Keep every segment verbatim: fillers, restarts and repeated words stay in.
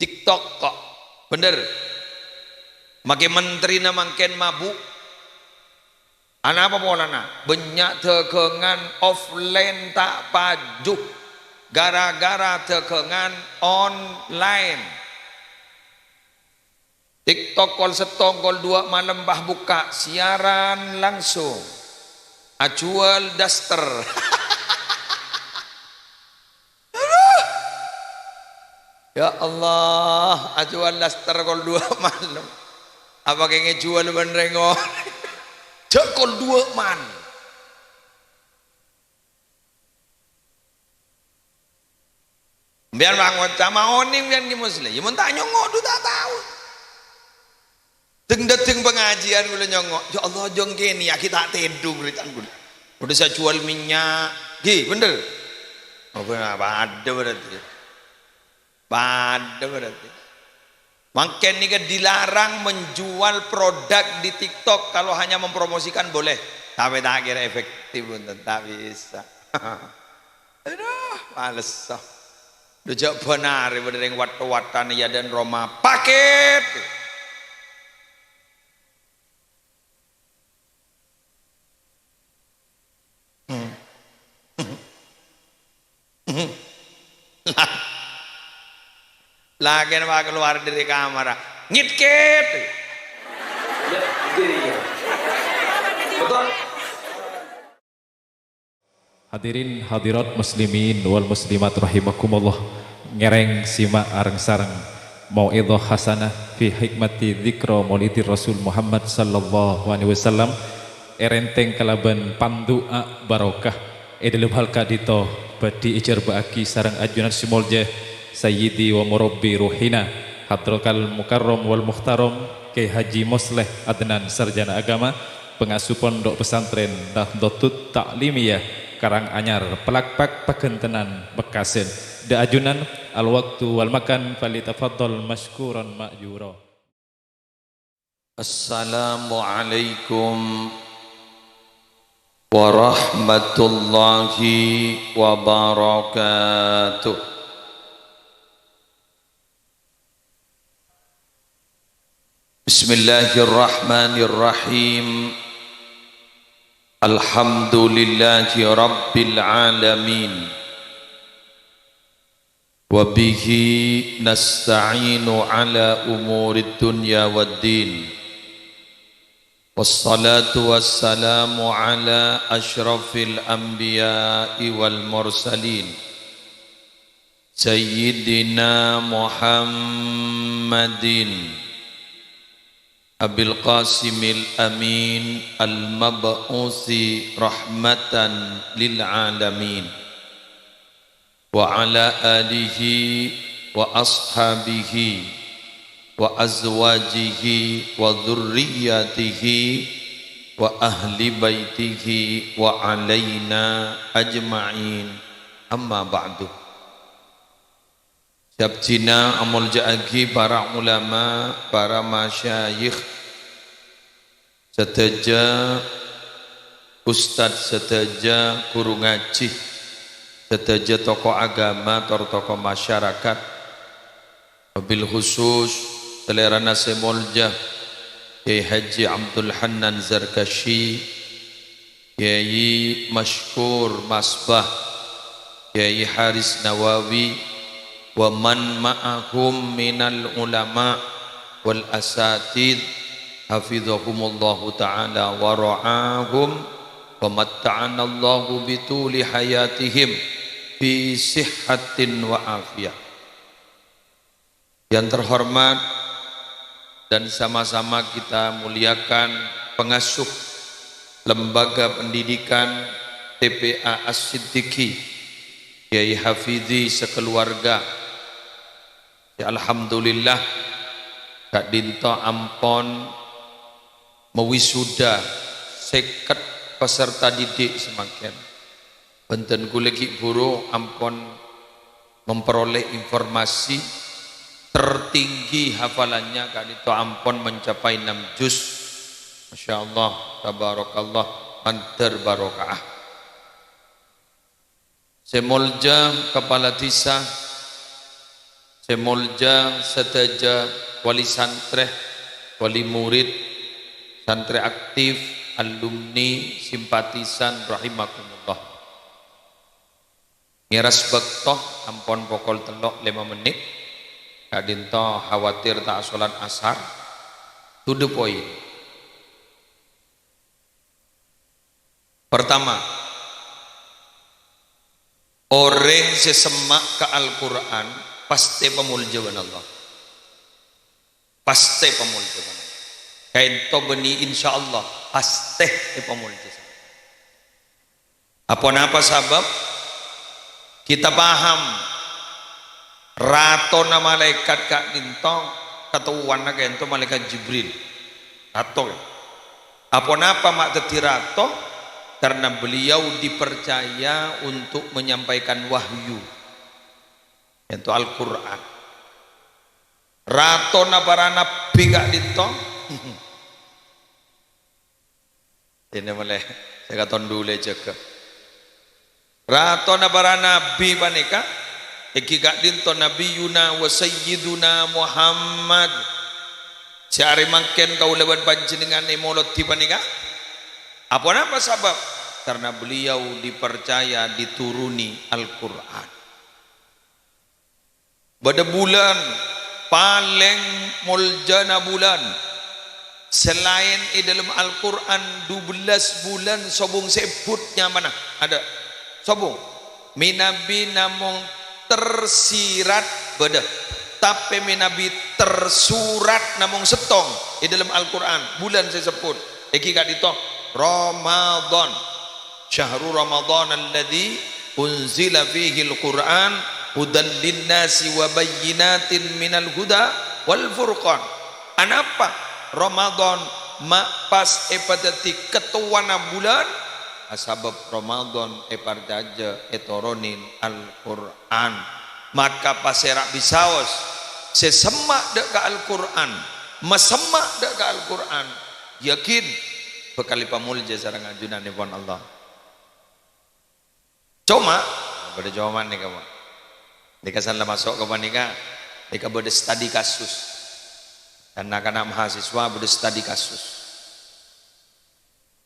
TikTok kok. Bhender. Make menterina mangkèn mabu'. Anapa polana? Bânnya' dagangan offline ta' paju gara-gara dagangan online. TikTok kol sèttong, kol duwâ' malem pas bukka', siaran langsung. Ajhuwâl daster. Aduh. Ya Allah, ajhuwâl daster kol duwâ' malem. Apa kèngèng jhuwâl bân rèng orèng? Jhâ' kol duwâ' malem. Sampèyan ma' ngoca' ma' onèng sampèyan Ki Musleh. Ya mon ta' nyongngo' dhu ta' tao. Dhâng-dhâddhâng pangajiân kaulâ nyongngo'. Ya Allah, jhâng kènè' ya ghi' ta' tèdung rètan kaulâ. Udah saya jual minyak. Ghi, bhender. Oh, padâ berarti. Padâ berarti. Mangkèn nèka dilarang menjual produk di TikTok, kalau hanya mempromosikan boleh, tapè ta' kèra efektif, bhunten, ta' bisa. Aduh, males. Dhu jhâ' bân arè bâdâ rèng wat-wattan ya dan Roma paket. Hmm. Lakèna pas kalowar dâri kamar, ngèt-kèt. Iya, iya, iya. Betul. Hadirin hadirat muslimin wal muslimat rahimakumullah, ngèrèng sèma' areng-sareng mau'idhah hasanah fi hikmati dzikra maulidir Rasul Muhammad sallallahu alaihi wasallam, èrèntèng kalabân pandu'a barokah è dhâlem hal ka'dinto bhâdhi èjhârbâ'âghi sareng ajunan sè molja Sayyidi wa Murabbi Ruhina Hadratal Mukarram wal Muhtaram Kiai Haji Mosleh Adnan Sarjana Agama, pengasuh Pondok Pesantren Nahdlatul Ta'limiyah Karanganyar, Palakpak, Pagentenan, Mekkasân. Dâ' ajunan, al-waqtu wal makan, falyatafaddal masykuran ma'jura. Assalamualaikum warahmatullahi wabarakatuh. Bismillahirrahmanirrahim. Alhamdulillahi rabbil alamin. Wa bihi nasta'inu ala umurid dunya waddin. Wassalatu wassalamu ala asyrafil anbiya'i wal mursalin. Sayyidina Muhammadin Abil Qasimil Amin al-mab'usi rahmatan lil alamin, wa ala alihi wa ashabihi wa azwajihi wa dzurriyyatihi wa ahli baitihi wa alaina ajma'in. Amma ba'du. Sè abdhina amolja'aghi para ulama, para masyayikh sadhâjâ, ustad sadhâjâ, ghuru ngajhi sadhâjâ, tokoh agama tor tokoh masyarakat. Wabil khusus salèrana sè molja Kiai Haji Abdul Hannan Zarkasyi, Kiai Masykur Masbah, Kiai Haris Nawawi, wa man ma'ahum minal ulama wal asatidz, hafizahumullahu ta'ala wa ra'ahum, wa matta'anallahu bituli hayatihim fi sihhatin wa afiyah. Yang terhormat dan sama-sama kita muliakan pengasuh Lembaga Pendidikan T P A As-Siddiqi, Kiai Hafizi sekeluarga. Ya, alhamdulillah, ka'dinto ampon mawisuda sèket peserta didik samangkèn. Bhunten, kaulâ ghi' buru ampon memperoleh informasi tertinggi hafalannya ka'dinto ampon mencapai enam juz. Masya Allah, tabarakallah, mandhâr barokah. Sè molja Kepala Desa Sè molja sadhâjâ wali santrè, wali murid, santrè aktif, alumni, simpatisan, rahimakumullah. Ngèras bâkto, ampon pokol tello' lèma mennit. Ka'dinto khawatir ta' asolat asar. To the point. Pertama, orèng sè semma' ka Al-Qur'an pastè èpamolja bân Allah. Pastè èpamolja bân Allah. Kaènto bânnè, insyaallah, pastè èpamolja. Aponapa sabâb? Kita paham, ratona malaèkat ka'dinto katowana kaènto Malaèkat Jibril. Rato. Aponapa ma' dhâddhi rato? Karena beliau dipercaya untuk menyampaikan wahyu, yaitu Al-Qur'an. Ratona para nabbhi ka'dinto. Dinah molaè sè katon dhuli jâgâ. Ratona para nabbhi panèka, èngghi ka'dinto Nabiyuna wa Sayyiduna Muhammad. Sè arè mangkèn kaulâ bân panjhennengngan èmolodhi panèka. Aponapa sabâb? Karena beliau dipercaya dituruni Al-Qur'an. Bâdâ bulân, palèng moljâna bulân. Sè laèn è dâlem Al-Qur'an, dubellâs bulân sobung sè èbbhut nyamana. Adâ'. Sobung. Mènabi namong tersirat bâdâ. Tapè mènabi tersurat namong sèttong è dâlem Al-Qur'an. Bulân sè èsebbhut. Èngghi ka'dinto Ramadan. Syahru Ramadan alladzi unzila fihil Qur'an hudan linnasi wa bayyinatin minal huda wal furqan. Anapa Ramadan ma' pas èpadhâddhi kettowana bulân? Asabâb Ramadan èparcajâ ètoronè Al-Qur'an. Maka pasèra bisaos sè semma' dâ' ka Al-Qur'an, masemma' dâ' ka Al-Qur'an, yakin bhâkal èpamolja sareng ajunanèpon Allah. Coma, bâdâ coma nèka, Pak. Nèka san la maso' ka panèka, nèka bâdâ studi kasus. Kan na'-kana' mahasiswa bâdâ studi kasus.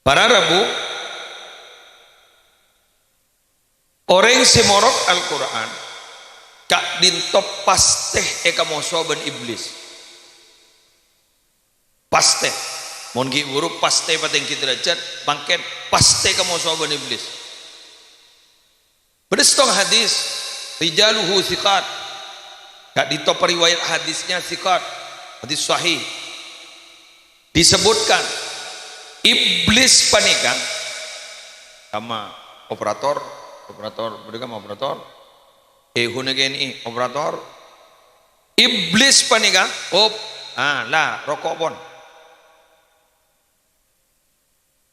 Para rabu, orèng sè morok Al-Qur'an, ka'dinto pastè èkamoso bân Iblis. Pastè. Mon ghi' bhuru pastè patèngghi derajat, mangkèn pastè kamoso bân Iblis. Bâdâ sèttong hadis, rijaluhu thiqat. Ka'dinto periwayat hadisnya thiqat. Hadis sahih. Disebutkan, Iblis panèka, sama operator, operator, bâdâ kan operator? Eh, huna kènè, operator. Iblis panèka, op, ah, la, roko' pon.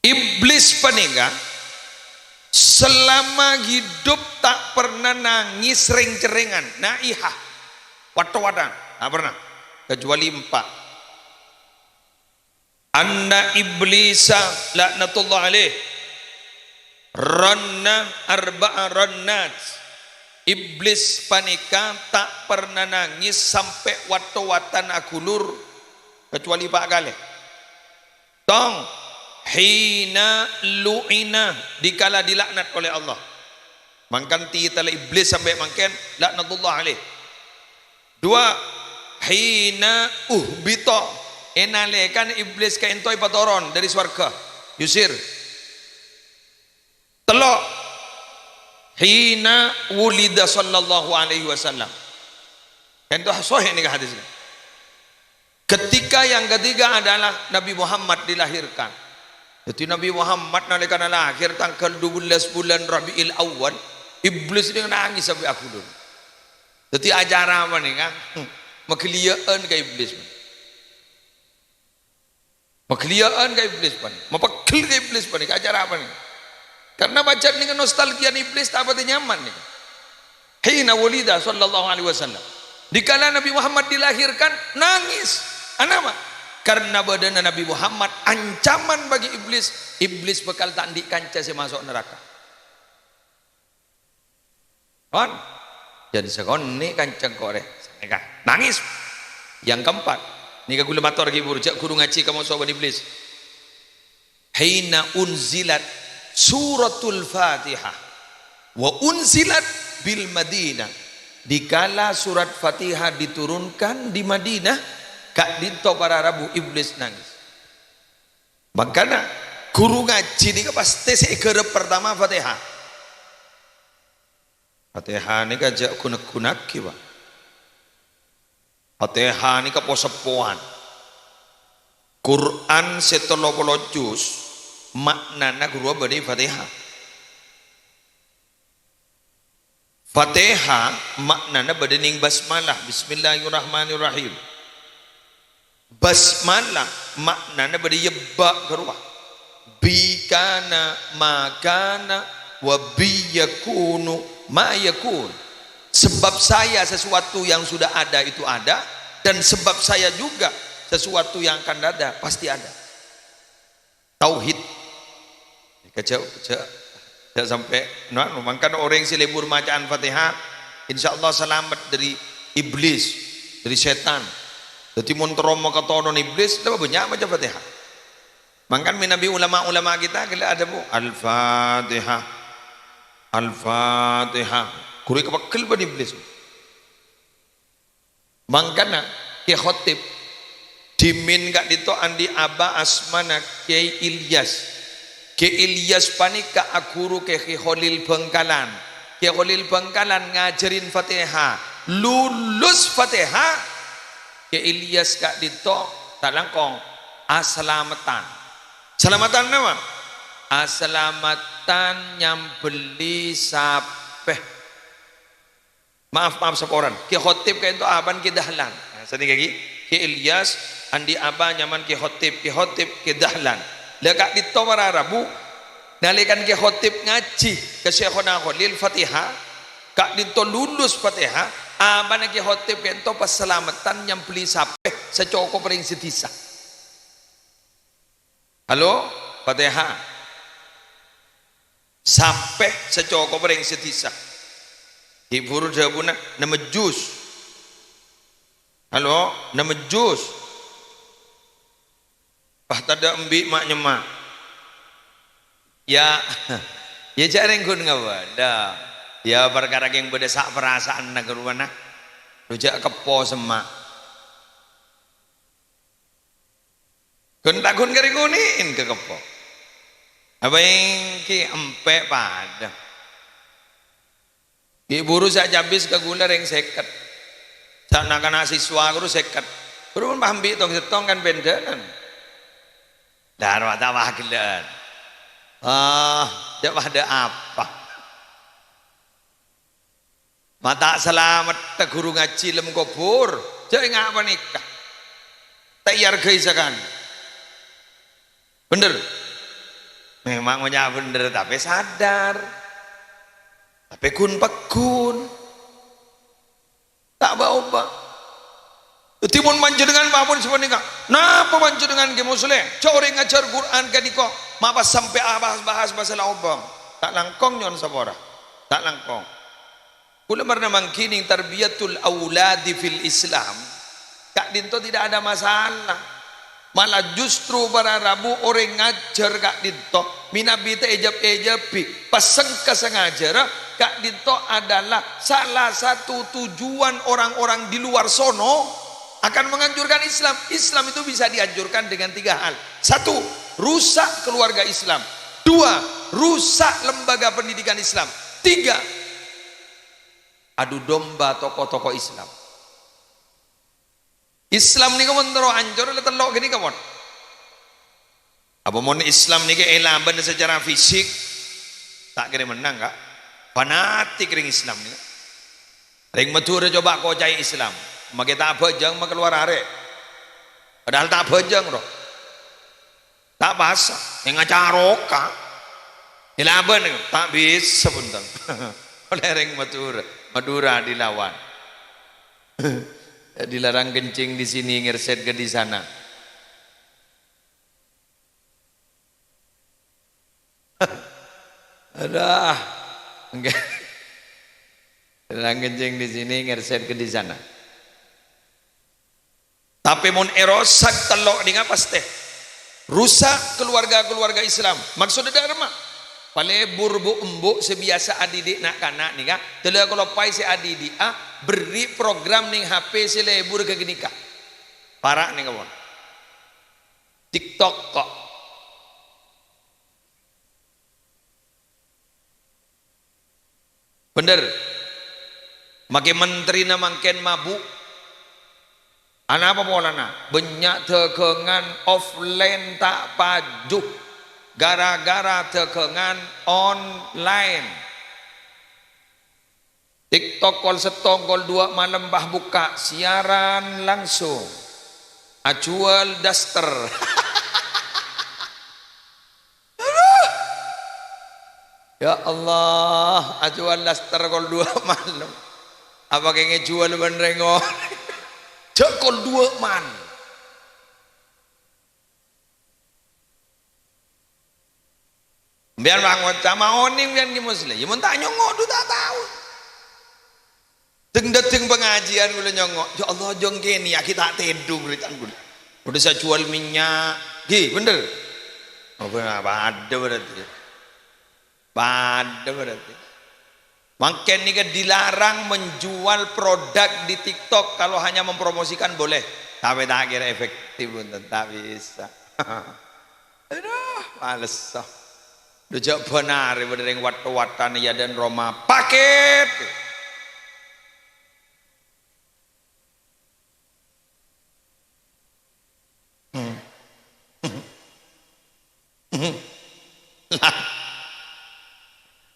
Iblis panèka selama hidup ta' pernah nangis rèng-cerrèngan, naiha, wat-owatan, ta' pernah, kecuali empa'. Anna Iblisa la'natullah alaih ranna arba'a rannat. Iblis panèka ta' pernah nangis sampè' wat-owatan aghulur, kecuali pa' kalè. Tong, hina lu'ina, dikala dilaknat oleh Allah. Mangkana titella Iblis sampè' mangkèn, laknatullah alaih. Dua, hina uhbita, è nalèkana Iblis kaènto èpatoron dâri sowarghâ, yusir. Tello', hina wulida sallallahu alaihi wasallam. Kaènto sahih nèka hadisnya. Ketika yang ketiga adalah Nabi Muhammad dilahirkan. Jadi Nabi Muhammad nalèkana lahir tangghâl dubellâs bulân Rabiul Awal, Iblis nèka nangis sampè' aghulur. Jadi acara apa nèka? Maghâliyâ'ân ka Iblis. Maghâliyâ'ân ka Iblis panèka, mapeggel ka Iblis panèka, acara apa nèka? Karena pajhât nèka nostalgia Iblis ta' patè nyaman nèka. Hina wulida sallallahu alaihi wasallam. Dikala Nabi Muhammad dilahirkan, nangis. Anapa? Karena bâdâna Nabi Muhammad ancaman bagi Iblis. Iblis bhâkal ta' andi' kanca sè maso' naraka. Pon. Jhân sakonè' kancèng korè. Sanèka. Nangès. Yang keempat. Nèka ghulâ mator ghi' buru, jhâ' ghuru ngajhi kamoso bân iblis. Hina unzilat suratul Fatihah. Wa unzilat bil Madinah. Dikala surat Fatihah diturunkan di Madinah, ka'dinto para rabu iblis nangès. Mangkana, ghuru ngajhi nèka pastè sè èghârâp partama Fatihah. Fatihah nèka jhâ' ghun-ghunnaghi, Pak. Fatihah nèka po-seppowan. Quran sè tello polo juz, ma'nana ghâruwa bâdâ è Fatihah. Fatihah ma'nana bâdâ nèng basmalah, Bismillahirrahmanirrahim. Basmalah ma'nana bâdâ ebbâ' ghâruwa. Bi kana ma kana wa bi yakunu ma yakun. Sebab saya sesuatu yang sudah ada itu ada, dan sebab saya juga sesuatu yang akan ada pasti ada. Tauhid. Kejauh, kejauh. Jhâ' sampè', nah, mangkana orèng sè lebur maca'an Fatihah, insyaallah salamet dâri iblis, dâri sètan. Dhâddhi, mon terro makatonon iblis, la bânnya' maca Fatihah. Mangkana mènabi ulama-ulama kita ghellâ' adhâbu, "Al-Fatihah. Al-Fatihah." Ghuru èkapeggel bân iblis. Mangkana, Kè Khotib, dhimèn ka'dinto andi' abâ asmana Kèyaè Ilyas. Kè Ilyas panèka aghuru Kè Kholil Bhângkalan. Kè Kholil Bhângkalan ngajhârin Fatihah. Lulus Fatihah, Kè Ilyas ka'dinto ta' langkong asalameddhân. Salameddhân napa? Asalameddhân nyambelli sapè. Maaf, maaf, saporana. Kè Khotib ka'dinto abâna Kè Dahlan. Nah, sanèka ghi. Kè Ilyas andi' abâ nyamana Kè Khotib, Kè Khotib Kè Dahlan. La ka'dinto para rabu, nalèkana Kè Khotib ngajhi ka Syaikhona Kholil Fatihah, ka'dinto lulus Fatihah, abâna Kè Khotib ka'dinto pas salameddhân nyambelli sapè sacokop rèng sadhisa. Halo, Fatihah. Sapè sacokop rèng sadhisa. Ghi' buru dhâbuna, nemma juz. Halo, nemma juz. Pas tadâ' embi' ma'-nyemma'. Ya, ya jhâ' rèng ghun ngabâlâ. Ya, parkara kèng bâdâ sa-, parasa'anna ghâruwa na. Lo jhâ' keppo semma'. Ghun-, ta' ghun karè ngonè'è ka keppo. Apa èngghi empè' padâ. Ghi' buru sè cabis ka ghulâ rèng sèket. Sè na'-kana' siswa ghuru sèket. Ghuru mon paham bi' tong-settong kan bendhânan. Dâ' rowa ta' wah ghellâ'ân. Ah, jhâ' padâ apa? Ma' ta' salameddhâ ghuru ngajhi lem kobhur, jhâ' enga' panèka. Ta' èarghâi sakalè. Bhender? Memang ngoca' bhender, tapè sadar. Tapè ghun-pagghun. Ta' bâ-obâ. Dhâddhi, mon panjhennengngan mapon sapanèka, "Napa panjhennengngan, Kè Musleh? Jhâ' orèng ngajhâr Qur'an ghâniko, ma' pas sampè' abahas-bahas masalah obâng?" Ta' langkong nyo'on sapora. Ta' langkong. Kaulâ marèna mangghi nèng tarbiyatul auladi fil Islam, ka'dinto tidak ada masalah. Malah justru para rabu orèng ngajhâr ka'dinto, mènabi ta' èjâb-èjâbi, pasèngka sè ngajhârâ ka'dinto adalah salah satu tujuan orang-orang di luar sono akan menghancurkan Islam. Islam itu bisa dihancurkan dengan tiga hal. Satu, rusak keluarga Islam. Dua, rusak lembaga pendidikan Islam. Tiga, adu domba tokoh-tokoh Islam. Islam nèko mon terro ancor, la tello' ghânèka, mon. Apa mon Islam nèka èlabân secara fisik? Ta' kèra mennang, Ka'. Fanatik rèng Islam nèka. Rèng Madhurâ coba kocaè Islam. Makè ta' abhâjâng, makalowar arè'. Padahal ta' abhâjâng, ro. Ta' pasa, sè ngacaroka. Èlabân, ta' bisa, bhunten. Oleh rèng Madhurâ, Madura dilawan. Dilarang kencing di sini, ngerset ke di sana. Adah. Enggak. Yang kencing di sini, ngerset ke di sana. Tapè mon èrosak tello' nèka pastè rusak keluarga-keluarga Islam. Maksodda dâ' remma? Palebur bu'-embu' sè biyasa adidik na'-kana' nèka, dâlla kaloppaè sè adidi'â, berri' program neng H P sè lebur ghâ' ghânèka. Para' nèka, pon. TikTok kok. Bhender. Makè menterina mangkèn mabu'. Anapa polana? Bânnya' dâgângan offline ta' paju gara-gara dâgângan online. TikTok kol sèttong, kol duwâ' malem pas bukka' siaran langsung. Ajhuwâl daster. Aduh. Ya Allah, ajhuwâl daster kol duwâ' malem. Apa kèngèng èjhuwâl bân rèng-orèng? Jhâ' kol duwâ' malem. Sampèyan wah ngoca', ma' onèng sampèyan ghi Muslim. Ya mon ta' nyongngo' dhu ta' tao. Dhâng-dhâddhâng pangajiân kaulâ nyongngo'. Ya Allah, jhâ' kènè' ghi ta' tèdung rè can kaulâ. Udah saya jual minyak. Ghi, bhender. Oh, padâ berarti. Padâ berarti. Mangkèn nèka dilarang menjual produk di TikTok, kalau hanya mempromosikan boleh. Tapè ta' kèra efektif, bhunten, ta' bisa. Aduh, males. Dhu jhâ' bân arè bâdâ rèng wat-wattan ya dan Roma paket.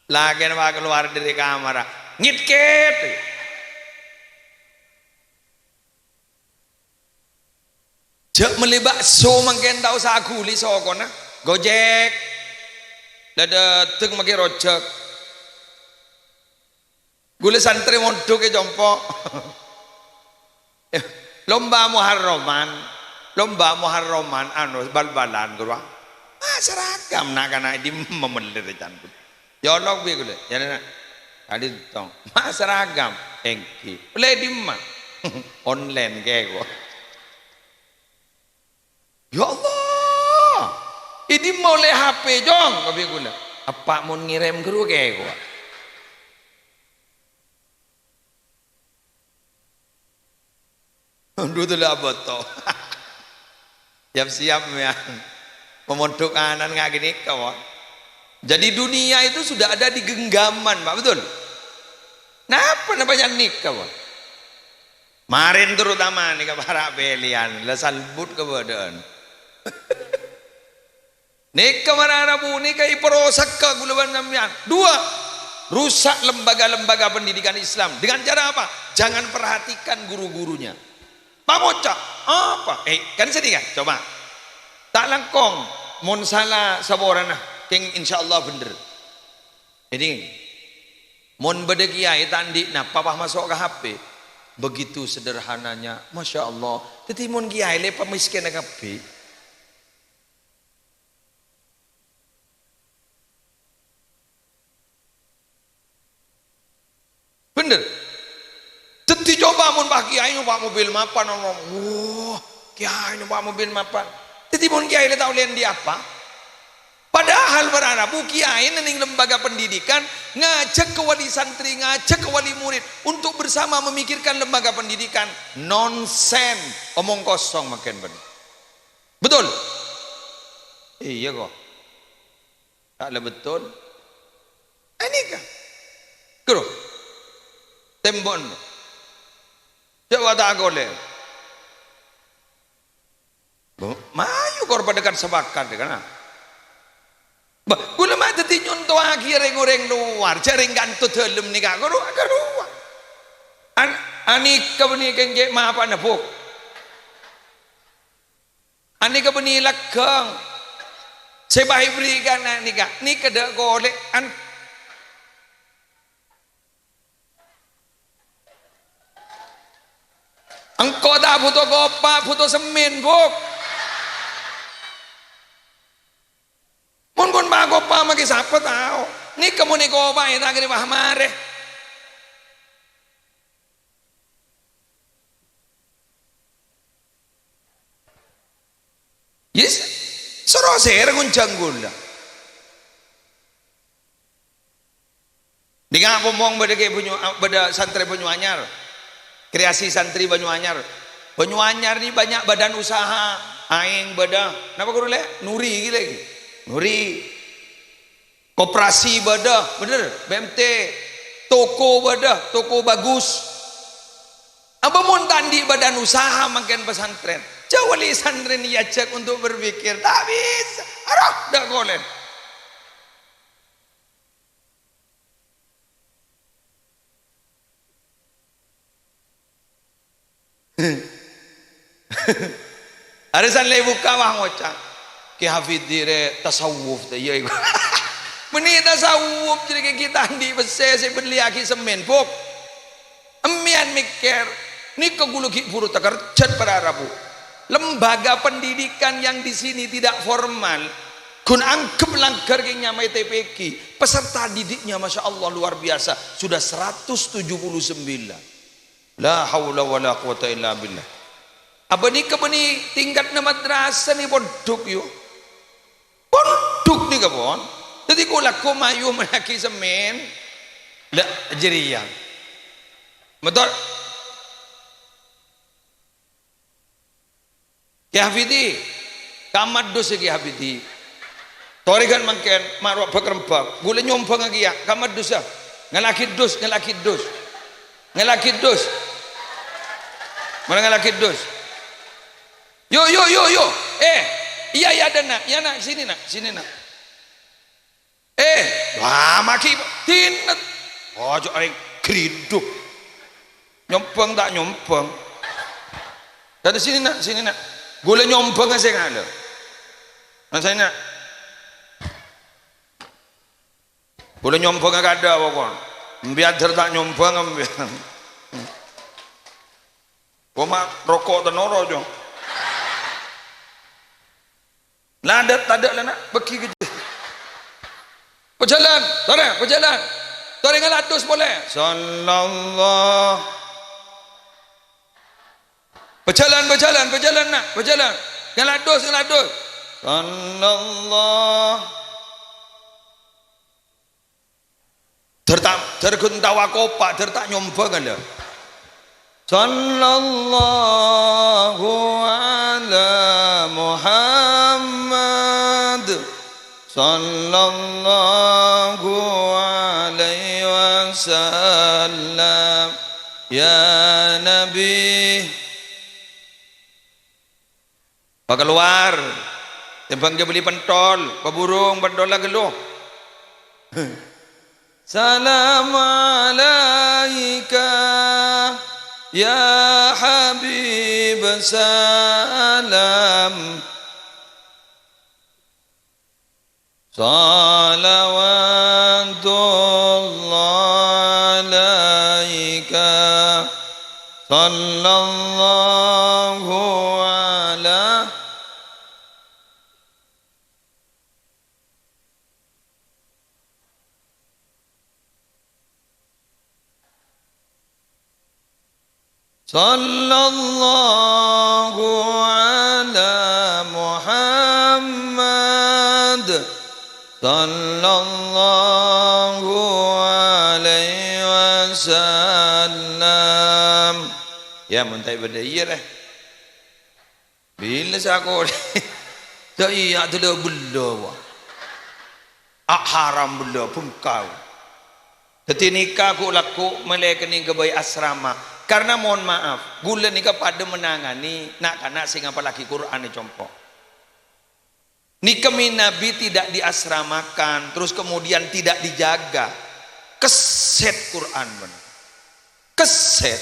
Lakèna pas kalowar dâri kamarra, ngèt-kèt. Jhâ' mellè bakso mangkèn ta' osa aghuli sokona. Gojek. La dâteng makè rojhâk. Ghulâ santrè mondhuk è compo'. Lomba Muharraman. Lomba Muharraman, anu, bal-balan, ghuru. Ah, seragam na'-kana' è dimma mellè rè can. Yolok bi' ghulâ. Ya, na'. Tadi tong. Ma' seragam. Èngghi. Ollè è dimma? Online kèko. Ya Allah. È dimma ollè H P, Cong? Kabhi ghulâ. Eppa' mon ngèrèm ghâru kèko. Dhu tella' abâto. Siap-siap, ya. Mamondhuk anan nga' ghânèka, wa. Jadi dunia itu sudah ada di genggaman, Pak, betul? Napa, napa jhâ' nèka, wa? Marèn terutama nèka para' pèlèyan, la salbut kabâdâ'ân. Nèka mara rabu nèka èparosakka ghulâ bân sampèyan. Dua, rusak lembaga-lembaga pendidikan Islam. Dengan cara apa? Jangan perhatikan guru-gurunya. Pangoca', apa? Eh, kan sedih kan? Coba. Ta' langkong, mon sala saporana, kèng insyaallah bhender. Jadi, mon bâdâ kiyaè ta' andi' napa pas maso' ka H P, begitu sederhananya, Masya Allah. Dhâddhi mon kiyaè lè pamèskènna kabbhi. Bhender. Dhâddhi coba mon pas kiyaè nyopa' mobil mapan, wah, kiyaè nyopa' mobil mapan. Dhâddhi mon kiyaè lè ta' ollè andi' apa? Padahal para rabu kiyaèna neng lembaga pendidikan ngajhâk ka wali santri, ngajhâk ka wali murid untuk bersama memikirkan lembaga pendidikan. Nonsens, omong kosong mangkèn, bhender. Betul? Iyâ, kok. Ta' la betul. Anèka. Ghâru. Tembok. Jhâ' wa ta' aghuli. Bu, mayu kor padâ kan sapakat, kan? Bâh, ghulâ ma' dhâddhi nyontowaghi rèng-orèng lowar, jhâ' rèng kanto dâlem nèka, ghâru, ghâru. An-, anèka bânnè kèng cè' mapana, Bu. Anèka bânnè lagghâng. Sè bhâi bherri'â na' nèka, nèka dâ' kolè'an. Engko' ta' bhuto kopa', bhuto semmèn, Bu. Mon kon makopa' maghi sapa tao? Nèka mon èkopa'è ta' kèra pas marè. Yes, soro sèra ngonjhâng ghulâ. Nèka pomong bâdâ kè Banyu-, bâdâ santrè Banyuanyar. Kreasi santri Banyuanyar. Banyuanyar ni bânnya' badan usaha. Aèng bâdâ. Napa ghuru lè'? Nuri ghi lagi. Nuri. Koperasi bâdâ, bhender, B M T. Toko bâdâ, toko bagus. Apa mon ta' andi' badan usaha mangkèn pesantren? Jhâ' wali santrè èajhâk untuk berpikir. Ta' bisa. Aroh, dâ' kolèn. Arè san lè' bukka' wah ngoca', "Kè Hafidi rè tasawuf ta' iyâ iku?" Mènè tasawuf jârèya kè ta' andi' pèssè sè belliyaghi semmèn, Buk. Empèyan mèkkèr, nèka ghulâ ghi' bhuru takerjhât para rabu. Lembaga pendidikan yang di sini tidak formal, ghun angghep langghâr kè nyamaè T P Q, peserta didiknya, masya Allah, luar biasa, sudah seratus tujuh puluh sembilan. La haula wala quwata illa billah. Apa nèka bânnè tingkatna madrasah nè pondhuk, yu? Pondhuk nèka, pon. Dhâddhi ko-, lako mayu mènaghi semmèn. La, jârèya. Betul? Kè Hafidi, kamma dus, Kè Hafidi. Torè ghân mangkèn, ma' rowa bâk-rembâk. Ghulâ nyombhângnga kèya, kamma dus, yâ. Ngallaghi dus, ngallaghi dus. Ngallaghi dus. Mara ngallaghi dus. Yo, yo, yo, yo. Eh, iyâ, iyâ, dâ' na'. Iyâ, na', sini, na', sini, na'. Eh, wah, magi dinnet. Oh, jhâ' orèng griduk. Nyombhâng ta' nyombhâng. Dâ' sini, na', sini, na'. Ghulâ nyombhângnga sè ngala'. Na', sini, na'. Ghulâ nyombhângnga kadâ' pokok. Empèyan dhâr ta' nyombhâng, empèyan. Koma roko' tenoro, jong. Ladât tadâ' lana, bâgi kejâ. Pajhâlân, torè, pajhâlân. Torè ngala' dus polè. Sallallahu. Pajhâlân, pajhâlân, pajhâlân, na', pajhâlân. Ngala' dus, ngala' dus. Sallallahu. Dhâr ta', dhâr ghun tao akopa', dhâr ta' nyombhâng, ala. Sallallahu ala Muhammad. Sallallahu alaihi wasallam. Ya Nabi. Pakalowar, tèmbhâng jhâ' bellè pentol, paburung pentolla ghâllu. Salam alaika, ya Habib, salam. Salawatullah alaika, sallallahu ala. Sallallahu ala Muhammad. Sallallahu alaihi wasallam. Ya, mon ta' bâdâ iyâ, rè. Bilâ sakolè. Dâ' iyâ, dâlâ bellâ, wa. A' haram bellâ, bengkau. Dhâddhi nèka ghu-, lagghu' malè kennèng ghâbây asrama. Karena mohon maaf, ghulâ nèka padâ menangani na'-kana' sè ngapallaghi Qur'an è compo'. Nèka mè' Nabi tidak diasramakan, terus kemudian tidak dijaga. Kesèt Qur'an, bân. Kesèt.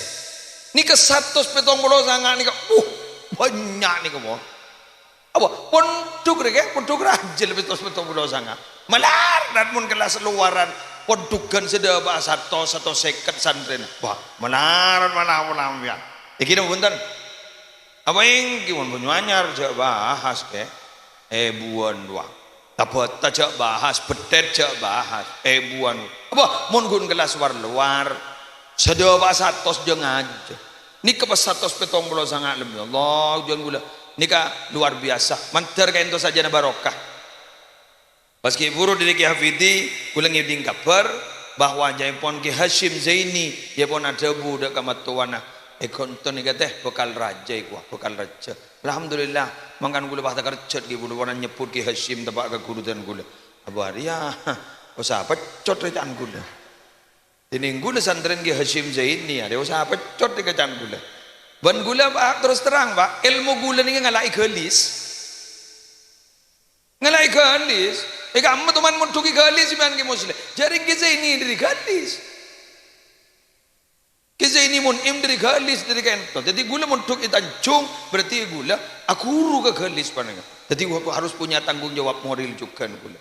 Nèka satos pètong polo sanga' nèka, uh, bânnya' nèka, mon. Apa? Pondhuk rè, kè? Pondhuk rajâ satos pètong polo sanga'. Malarat mon kellas lowaran, pondhughân sè dâpa'a satos, satos sèket santrèna. Wah, malarat manawa sampèyan. Èngghi napa bhunten? Apa èngghi mon Banyuanyar jhâ' bahas, kè? Èbuwân, wah. Tabâta jhâ' bahas, Bettèt jhâ' bahas, èbuwân. Apa mon ghun kellas war-lowar? Sè dâpa'a satos jhâ' ngajhâr. Nèka pas satos pètong polo sanga' lebbi. Allah, jhân ghulâ. Nèka luar biasa. Mandhâr ka'ènto sajâna barokah. Pas ghi' bhuru dâri Kè Hafidi, kaulâ ngèdhing kabhâr bahwa jâèpon Kè Hasyim Zaini, jâèpon adhâbu dâ' ka mattowana, "È ghânto nèka, tè, bhâkal rajâ, èkowa, bhâkal rajâ." Alhamdulillah, mangkana kaulâ pas takerjhât ghi' bhuru pon nyebbhut Kè Hasyim teppa' ka ghuru dân kaulâ. Abu Arya, osa peccot rè can kaulâ. Dhinèng kaulâ santrèna Kè Hasyim Zaini, arè osa peccot rè can kaulâ. Bân kaulâ, Pak, terus terang, Pak, èlmo kaulâ nèka ngala'i Galis. Ngala'i Galis. È ka'emma toman mondhughi Galis, sampèyan Kè Musleh. Jhâ' rèng Kè Zaini dâri Galis. Kè Zaini Mun'im dâri Galis, dâri ka'ènto. Dhâddhi, kaulâ mondhuk è Tanjung, berarti kaulâ aghuru ka Galis panèka. Dhâddhi, wa-, harus punya tanggung jawab moral jhughân kaulâ.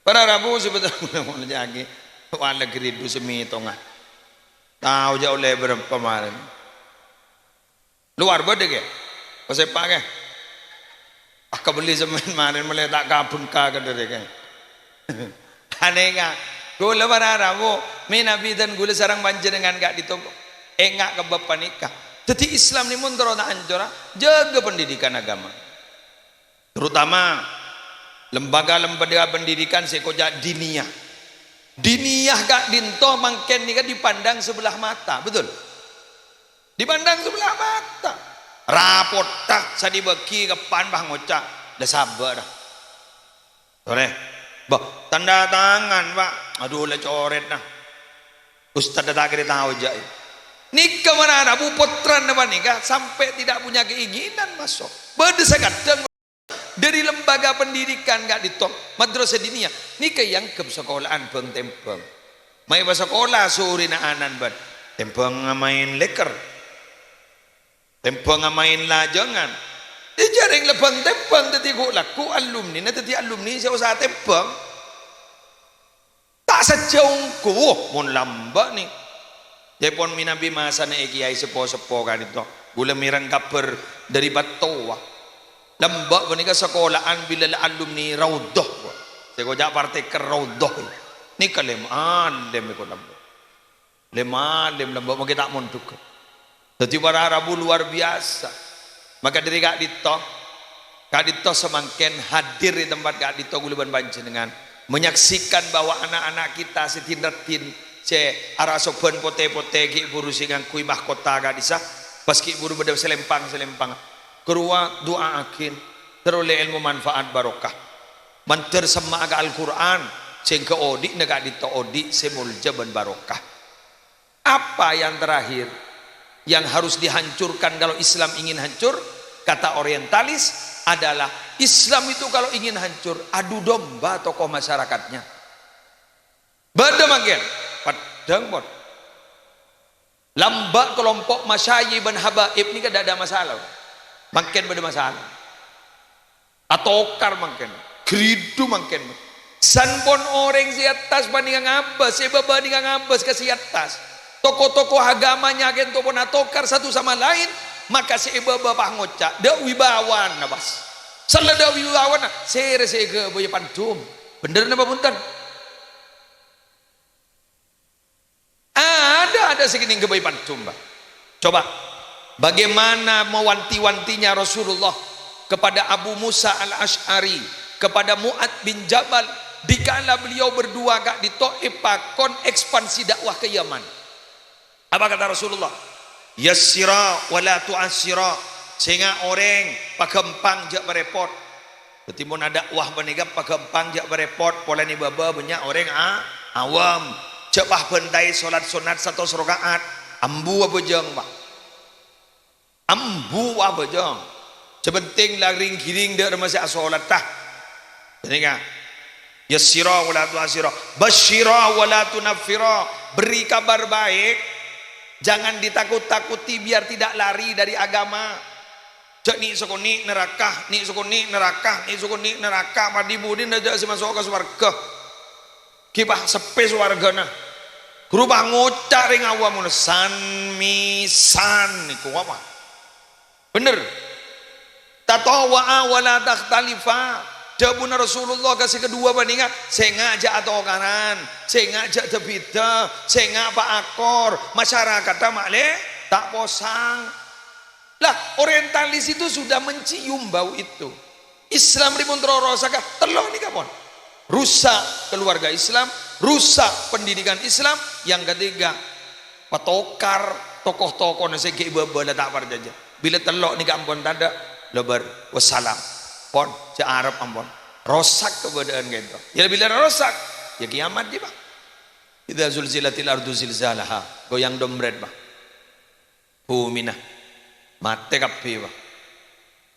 Para rabu sè bhâdhân kaulâ molajâ'aghi, wala gridhu sè mètongnga. Tao jâ' ollè bârâmpa marèn. Luar bâdâ, Kè? Pasèpa', Kè? Ah, kabelli semmèn marèn mèlè ta' kabengka kadhârâ, Kè. Anèka, kaulâ para rabu, mènabi dân kaulâ sareng panjhennengngan ka'dinto enga' ka bab panèka. Dhâddhi Islam nè mon terro ta' ancora, jâgâ pendidikan agama. Terutama lembaga-lembaga pendidikan sè èkoca' diniyah. Diniyah ka'dinto mangkèn nèka dipandang sebelah mata, betul? Dipandang sebelah mata. Rapotta sè dibâghi ka pan, bâh, ngoca', "La sabâ', dâ." Torè. Bâh, tanda tangan, Pak. Adu, la corèt, nah. Ustad ta' kèra tao jâ'. Nèka mara rabu pottrana panèka sampè' tidak punya keinginan maso'. Bâdâ sè kadhâng dâri lembaga pendidikan ka'dinto, madrasah diniyah, nèka èangghep sakola'an bâng-tèmbâng. Maèpa sakola sorèna anan bân tèmbhâng maèn lèker, tèmbhâng maèn lajângan. È jhâ' rèng la bâng-tèmbhâng dhâddhi ghu'-lagghu' alumnina dhâddhi alumni sè osa tèmbhâng. Ta' sajjhâ ongghu, mon lambâ' nè. Jâèpon mènabi masana è kèyaè seppo-seppo ka'dinto. Kaulâ mèreng kabhâr dâri Pattowa. Lambâ' panèka sakola'an bilâ la alumni Raudhah, sè èkoca' partekèr Raudhah. Nèka lem-alem èko lambâ'. Lem-alem lambâ' mangkè ta' mondhugghâ. Dhâddhi para rabu luar biasa. Maka dâri ka'dinto, ka'dinto samangkèn hadir è tempat ka'dinto kaulâ bân panjhennengngan, menyaksikan bahwa anak-anak kita sè din-raddhin sè arasoban potè-potè ghi' bhuru sè ngangghuy mahkota ka'dissa', pas ghi' bhuru bâdâ salèmpang-salèmpang. Karowa du'a'aghin, terro ollè èlmo manfaat barokah. Mandhâr semma'a ka Al-Qur'an, sehingga odi'na ka'dinto odi' sè molja bân barokah. Apa yang terakhir yang harus dihancurkan kalau Islam ingin hancur? Kata orientalis adalah Islam itu kalau ingin hancur, adu domba tokoh masyarakatnya. Bâdâ mangkèn, peddhâng pon. Lambâ' kelompok masyayi bân habaib nèka ta' ada masalah. Mangkèn bâdâ masalah. Atokar mangkèn, gridhu mangkèn. San pon orèng sè attas panèka ngabâs, sè è bâbâ nèka ngabâs ka sè attas. Tokoh-tokoh agamanya kento pon atokar satu sama lain, maka sè è bâbâ pas ngoca', "Dâ' wibawana, pas." Sella dâ' wibawana, sèrè sè èghâbâyâ pandum. Bhender napa bhunten? Ada, ada sè kènèng ghâbây pandum, Pak. Coba, bagaimana mewanti-wantinya Rasulullah kepada Abu Musa Al-Asy'ari, kepada Mu'ad bin Jabal, dikala beliau berdua ka'dinto èpakon ekspansi dakwah ke Yaman. Apa kata Rasulullah? "Yassira wa la tu'assira." Sènga' orèng, paghâmpang, jhâ' parèpot. Dhâddhi, mon adakwah panèka paghâmpang, jhâ' parèpot, polana è bâbâ bânnya' orèng a-, awam. Jhâ' pas bântaè solat sunnat satos raka'at. Ambu abhâjâng, Pak. Ambu abhâjâng. Sè pentèng la ring-ghiring dâ' remma sè asolat, ta. Ghânèka. Yassira wa la tu'assira. Basyira wa la tunaffira. Beri kabar baik. Jangan ditakut-takuti biar tidak lari dari agama. Jhâ' nè' sakonè' naraka, nè' sakonè' naraka, nè' sakonè' naraka, padhi budina jhâ' sè maso' ka sowarghâ. Ghi' pas seppè sowarghâna. Ghuru pas ngoca' rèng awam ngono, "San-mè-san nèko apa?" Bhender. "Tatawwa'a wa la takhtalifa." Dhâbuna Rasulullah ka sè kaduwâ panèka, "Sènga' jhâ' atokaran, sènga' jhâ' dâ-bhidhâ, sènga' paakor, masyarakatta ma'lè ta' posang." Lah, orientalis itu sudah mencium bau itu. Islam rè mon terro rosakka, tello' nèka pon. Rusak keluarga Islam, rusak pendidikan Islam, yang ketiga, patokar tokoh-tokoh sè ghi' bâbâ la ta' parcajâ. Bilâ tello' nèka ampon tadâ', lobâr, wassalam. Pon, jhâ' arep ampon. Rosak kabâdâ'ân ka'dinto. Ya bilâ rosak, ya kiamat, Pak. Idza zulzilatil ardu zilzalaha. Goyang dombret, Pak. Bhumina. Matè kabbhi, Pak.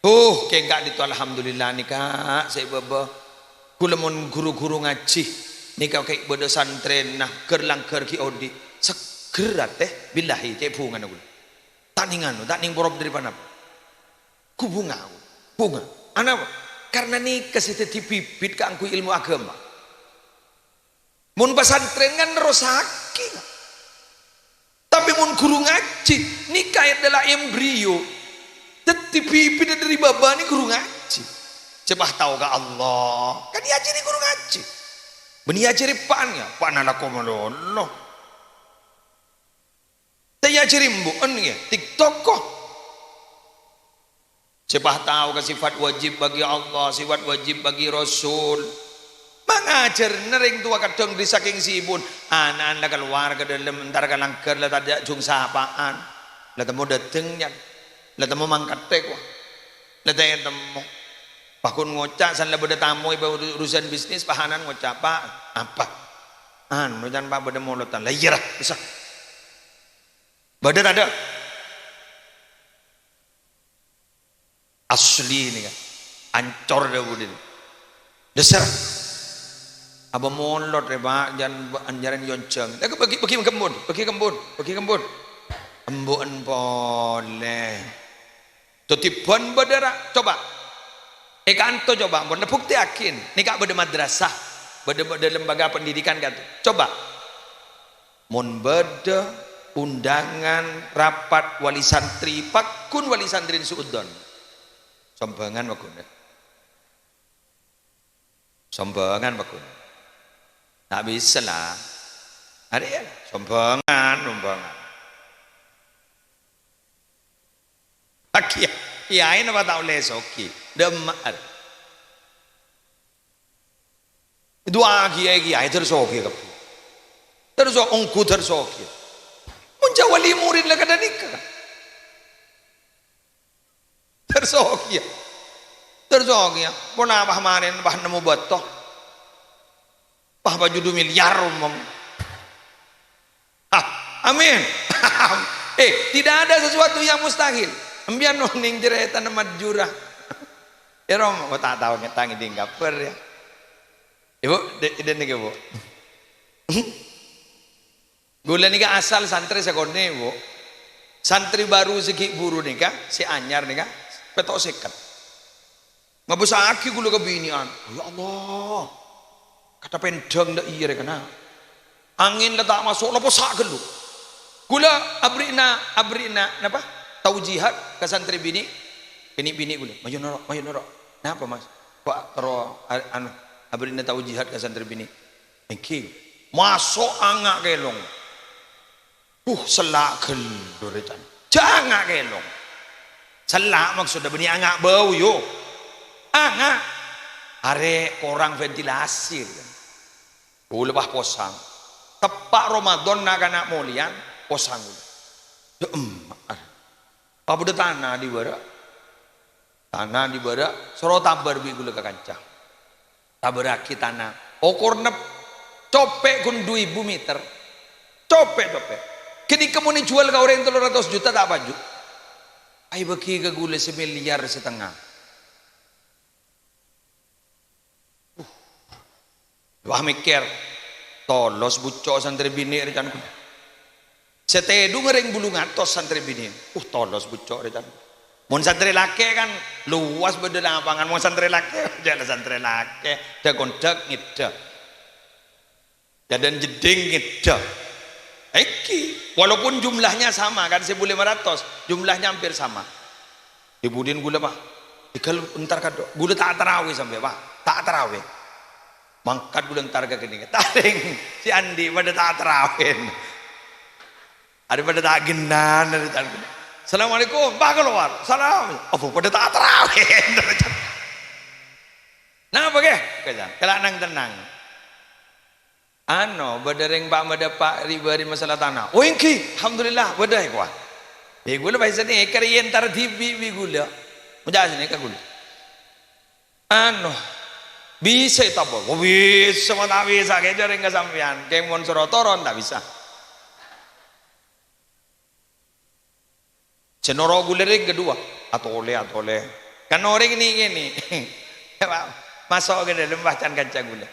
Huh, kèng ka'dinto alhamdulillah nèka, sè bâbâ. Kaulâ mon ru-ghuru ngajhi, nèka ghi' bâdâ santrèna, ghâr-langghâr ghi' odi'. Seggher atè, billahi, cè' bhungana kaulâ. Ta' nèng anu, ta' nèng porop dâri ponapa. Ghu bhunga, bhunga. Anapa? Karna nèka sè dhâddhi bibit kaangghuy èlmo aghâma. Mon pasantrèn kan nerrossaghi. Tapè mon ghuru ngajhi, nèka adalah embrio. Dhâddhi bibit dâri bâbâna ghuru ngajhi. Sè pas tao ka Allah, kan èajhâri ghuru ngajhi. Bânnè èajhâri eppa'na, ya, eppa'na lako malolo. Ta' èajhâri embu'en, ya, TikTok ko. Sè pas tao ka sifat wajib bagi Allah, sifat wajib bagi Rasul. Mangajhârna rèng towa kadhâng dâri sakèng sibun, ana'na la kalowar ka dâlem, entar ka langghâr la tadâ' jung sapa'an. La temmo dâteng, nyan. La temmo mangkaddhâ, kowa. La ta' ètemmo. Pas ghun ngoca', san la bâdâ tamoy, bâ-, urusan bisnis, pas ana'na ngoca', "Pak, apa?" "Anu, can, Pak, bâdâ molodhân." "La iyâ, ra, bisa." Bâdâ tadâ'? Asli nèka. Ancor dâ' budina. Dâsar. Apa molod rè, Pak? Jan, anjaran yonjang. Lha, bâgi, bâgi kembun, bâgi kembun, bâgi kembun. Embu'en polè. Dhâddhi bân bâdâ ra-, coba. È kanto coba, ampon, buktèyaghi. Nèka bâdâ madrasah, bâdâ, bâdâ lembaga pendidikan kanto. Coba. Mon bâdâ undangan rapat wali santri, pagghun wali santri su'udzon. Sombhângan pagghun, ya. Sombhângan pagghun. Ta' bisa, la. Arèya, sombhângan, sombhângan. Akiya, kiyaè napa ta' ollè soghi? Dâ'emma, arè. Du'aaghi, ya, kiyaè, terro soghi kabbhi. Terro so-, ongghu terro soghi. Mon jhâ' wali murid la kadhâ' nèka, kan? Terro soghi, ya. Terro soghi, ya. Ponapa marèna pas nemmo bâto? Pas pajudhu miliar omong. Ah, amin. Eh, tidak ada sesuatu yang mustahil. Embiyan onèng carètana Madjura. Ya, Rom, kok ta' tao ngetang di Singapura, ya. Ibu, de-, de-, niki, Bu. Ghulâ nèka asal santrè sakonè', Bu. Santrè baru sè ghi' buru nèka, sè anyar nèka, pètto' sèket. Ngabâssaghi ghulâ ka binè'an. "Ya Allah, kadhâ' pèndhâng dâ' iyâ rè kana. Angèn la ta' maso', la possa' ghâllu." Ghulâ aberri'na, aberri'na, napa? Taujihat ka santrè binè'. Binè'-binè' ghulâ, "Mayu noro', mayu noro'." "Napa, Mas?" "Kok terro a-, anu, aberri'na taujihat ka santrè binè'." "Èngghi." Maso' anga' kèlong. Uh, sella' ghâllu rè can. Jhâ' anga' kèlong. Sella' maksodda bânnè anga' bâu, yo. Anga'. Arè korang ventilasi, rè can. Ghulâ pas posang. Teppa' Ramadan na'-kana' molèyan, posang ghulâ. Dâ'emma, arè. Pas bâdâ tana dibârâ'. Tana dibârâ', soro tabâr bi' ghulâ ka kanca. Tabârraghi tana. Okorna copè' ghun du èbu meter. Copè', copè'. Ghânèka mon èjhuwâl ka orèng tello ratos juta ta' paju. Aèbâghi ka ghulâ samiliar satengnga. Wah, mèkkèr, tolos bucco' santrè binè' rè can. Sè tèdhungnga rèng bâllung atos santrè binè'. Uh, tolos bucco' rè can. Mon santrè lakè' kan luas bâdâ lapangan. Mon santrè lakè', jhâ' la santrè lakè'. Dhâk-ondhâk ngèdhâ. Dhâdhân jeddhing ngèdhâ. Èngghi, walaupun jumlahnya sama kan, sèbu lèma ratos, jumlahnya hampir sama. È budina ghulâ, Pak? Tèghâl entar kadhu. Ghulâ ta' tarawè sampè', Pak. Ta' tarawè. Mangkat ghulâ entar ka ghânèka. Tarèng, sè andi' padâ ta' tarawè. Arè padâ ta' ghennan, arè ta'. "Assalamualaikum." Pas kalowar, "Salam." Apa padâ ta' tarawèh? Napa, Kè? Kèla nang-tennang. Ano, bâdâ rèng pa' madâpa' ri-bâri' masalah tana. Oh, èngghi, alhamdulillah, bâdâ, èkowa. È, ghulâ pas sanèka rèya entar dhibi' bi' ghulâ. Menjâ' sanèka ghulâ. Ano, bisa ètabâr? Oh, bisa, ma' ta' bisa, kèng jhâ' rèng ka sampèyan. Kèng mon soro toron, ta' bisa. Sè noro' ghulâ rèng kaduwâ, atolè, atolè. Kan orèng nè-kènè. Maso' ka dâlem, pas can kanca ghulâ.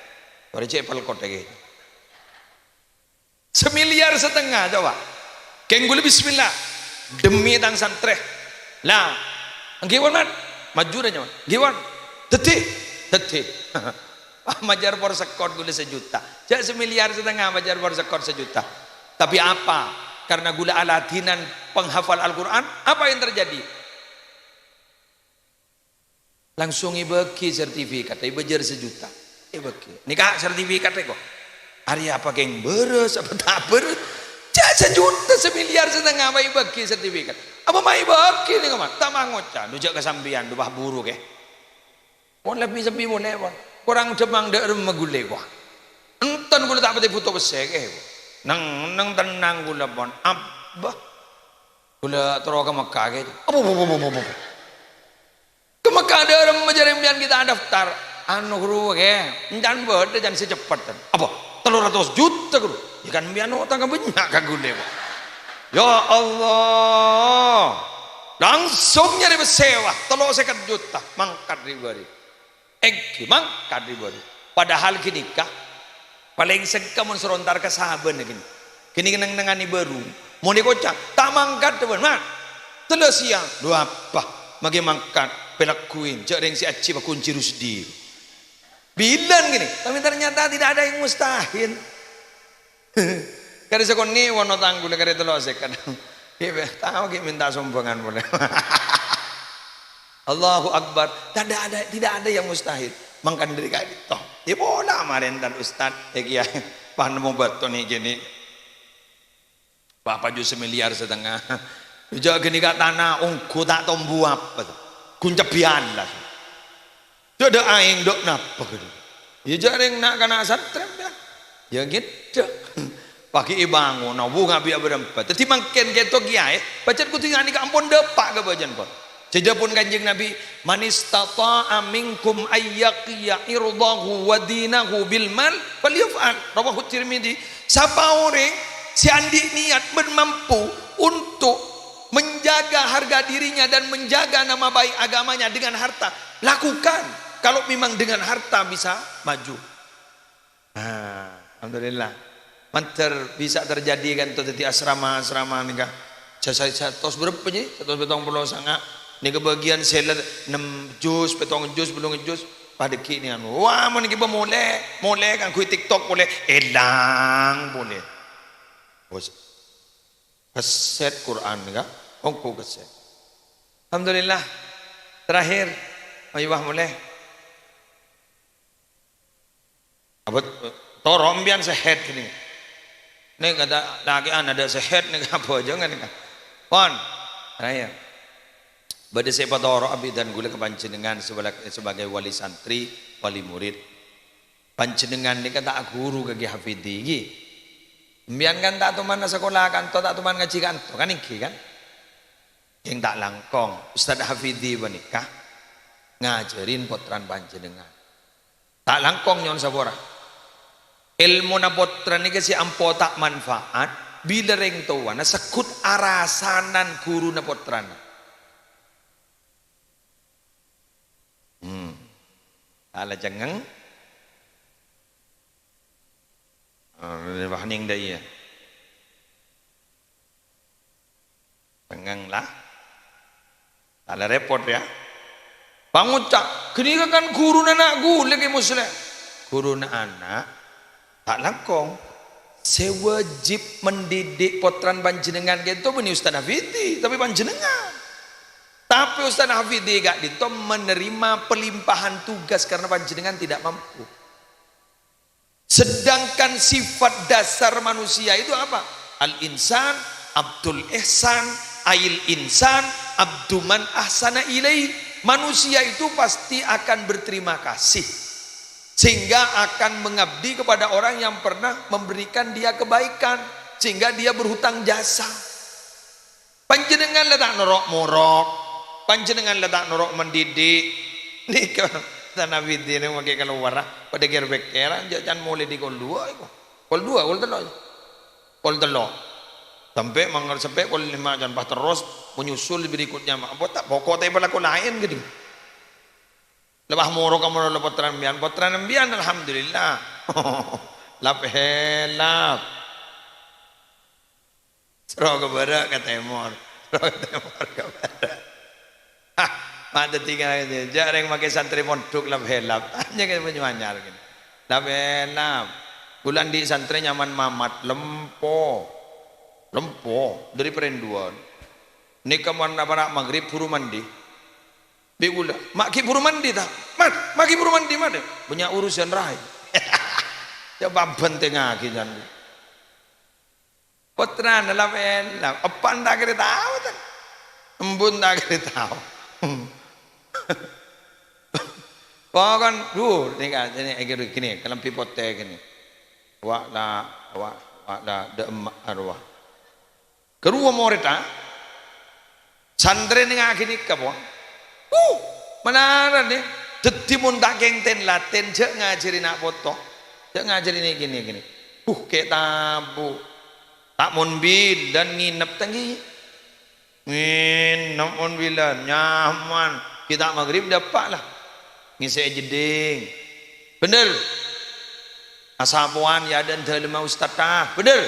Orèng cè' pelkot lagi. Samiliar satengnga, coba. Kèng ghulâ bismillah. Demi tang santrè. Lah, èngghi pon, Man. Maju rèya, Man. Èngghi pon. Dhâddhi. Dhâddhi. Majâr por sekkot ghulâ sajuta. Jhâ' samiliar satengnga majâr por sekkot sajuta. Tapi apa? Karena ghulâ aladinan penghafal Al-Qur'an, apa yang terjadi? Langsung èbâghi sertifikat, èbâjâr sajuta. Èbâghi. Nèka sertifikat èko. Arèya apa kèng bârâs, apa ta' bârâs? Jhâ' sajuta, samiliar satengnga ma' èbâghi sertifikat. Apa ma' èbâghi nèko, Man? Ta' mangoca', dhu jhâ' ka sampèyan, dhu pas buru kè. Pon lebbi sepi molè, pon. Korang dhâmang dâ' remma ghulâ, wah. Enten ghulâ ta' patè bhuto pèssè, kè. Neng-, neng-tennang ghulâ, pon. Abbâ. Ghulâ terro ka Mekkah, kè. Apa, apa, apa, apa, apa? Ka Mekkah dâ' remma jhâ' rèng sampèyan ghi' ta' daftar. Anu, ghuru, kè. Èncan bâdâ, can sè ceppet, can. Apa? Tello ratos juta, ghuru. Ya kan, sampèyan otang bânnya' ka ghulâ, kok. Ya Allah. Langsung nyarè pèssè, wah. Tello sèket juta. Mangkat ri-bâri'. Èngghi, mangkat ri-bâri'. Padahal ghânèka, palèng sengka mon soro entar ka sabâna ghânèka. Ghânèka neng-nengngana bârung. Mon èkoca', "Ta' mangkat, Tuan, Man." Tello sèyang. "Lho, apa? Maghi mangkat, pèlagghuwin, jhâ' rèng sè ajiyâ pakunci Rusdi." Bilân ghânèka. Tapi ternyata tidak ada yang mustahil. Karè sakonè' wono tang ghulâ karè tello sèket. Ghi' tao ghi' mènta sombhângan polè. Allahu Akbar. Tidak ada, tidak ada yang mustahil. Mangkana dâri ka'dinto. Èpola marè entar Ustad, è, Kèyaè. Pas nemmo bâto nè' kènè'. Bâ' paju samiliar satengnga. Jhâ' ghânèka tana ongghu ta' tombu apa. Ghun cabbhi alas. Dâ', dâ' aèng, dâ' napa ghâdhu? Iyâ, jhâ' rèng na'-kana' santrè, ya. Ya, ngèdhâ'. Paghi' èbângona, bu, ngabi' abârâmpa. Dhâddhi mangkèn kèto kèyaè, pajhât kodhu ghânèka ampon dâpa' ka bâjâna, pon. Jhâ' dhâbuna Kanjeng Nabi, "Man istata'a minkum an yaqiya irdahu wa dinahu bil mal, falyaf'al." Rawahu Tirmidzi. Sapa orèng sè andi' niyat bân mampu untuk menjaga harga dirinya dan menjaga nama baik agamanya dengan harta, lakukan. Kalau memang dengan harta bisa maju. Nah, alhamdulillah. Mandhâr bisa terjadi kan, to, dhâddhi asrama-asrama nèka. Jasa satos berapa, Ji? Satos pètong puluh sanga'. Nèka bâgiyân seller ennem juz, pètong juz, bâllung juz. Padâ ghi' nèka. Wah, mon ghi' molè, molè kaangghuy TikTok polè, èlang polè. Bos. Kasèt Quran, ya. Ongghu kasèt. Alhamdulillah. Terakhir, ayo, wah, molè. Abâ', toro' sampèyan sè head gini. Nè kata lakè'an ada sè head nè, apa aja nggak nè. Pon. Ayo. Bâdâ sè patoro' abidhân ghulâ ka panjhennengngan sebala-, sebagai wali santri, wali murid. Panjhennengngan nèka ta' ghuru ka Kè Hafidi, ghi? Sampèyan kan ta' toman sakola kanto, ta' toman ngajhi kanto, kan èngghi, kan? Kèng ta' langkong, Ustadz Hafidi panèka ngajhârin pottrana panjhennengngan. Ta' langkong nyo'on sapora. Èlmona pottra nèka sè ampo ta' manfaat, bilâ rèng towana segghut arasanan ghuruna pottrana. Hmm. Ta' la cengngeng. Ah, wah, nèng dâ' iyâ. Cengngeng la. Ta' la repot, ya. Pangoca', ghânèka kan ghuruna ana' ghulâ, Kè Musleh. Ghuruna ana', ta' langkong. Sè wajib mendidik pottrana panjhennengngan kèto bânnè Ustadz Hafidi, tapè panjhennengngan. Tapè Ustadz Hafidi ka'dinto menerima pelimpahan tugas karena panjhennengngan tidak mampu. Sedangkan sifat dasar manusia itu apa? Al-insan, abdul ihsan, Ail insan abdu man ahsana ilaih. Manusia itu pasti akan berterima kasih, sehingga akan mengabdi kepada orang yang pernah memberikan dia kebaikan, sehingga dia berhutang jasa. Panjhennengngan la ta' noro' morok, panjhennengngan la ta' noro' mendidik. Nèka, tana bidina makè kalowar, ah. Padâ kèr-pèkkèran, jhâ' can molè dâri kol duwâ' iku. Kol duwâ', kol tello'. Kol tello'. Sampè' manger-, sampè' kol lèma' can pas terros menyusul berikutnya, ma-, apa ta', pokok ta' èpalako laèn, ghi. Lebah moro ka moro la pottrana embiyan, pottrana embiyan, alhamdulillah. Lap-helap. Soro ka bârâ' ka tèmor. Soro ka tèmor ka bârâ'. Hah, ma' dhâddhi ka-, jhâ' rèng makè santrè pondhuk lap-helap. Tanya ka Banyuanyar gini. Lap-helap. Kaulâ andi' santrè nyamana Mamat, lempo. Lempo, dâri Parenduan. Nèka mon para' maghrib buru mandi. Bi' kaulâ, "Ma' ghi' buru mandi, ta'? Mat, ma' ghi' buru mandi, Mat." "Bânnya' urusan, Raè." Ya, pabhântèngngaghi, can. Pottrana la pèla, eppa'na ta' kèra tao, ta'? Embu'na ta' kèra tao. Pokon, duh, nèka, nèka, gini, kalambhi potè gini. Wa' la, wa', wa' la, dâ' emma' arowa. Karowa morèdda, santrè nèngaghi nèka, pon. Uh, manaran, nè. Dhâddhi, mon ta' kèng ten-laten, jhâ' ngajhâri na' poto. Jhâ' ngajhâri nè-, gini, gini. Uh, kè' tabu. Ta' mon bilân ngènep tèngghi. Ngènep mon bilân, nyaman. Ghi' ta' maghrib dâpa' la. Ngèssè'è jeddhing. Bhender. Asapowan è adâ'na dâlemma ustadha. Bhender.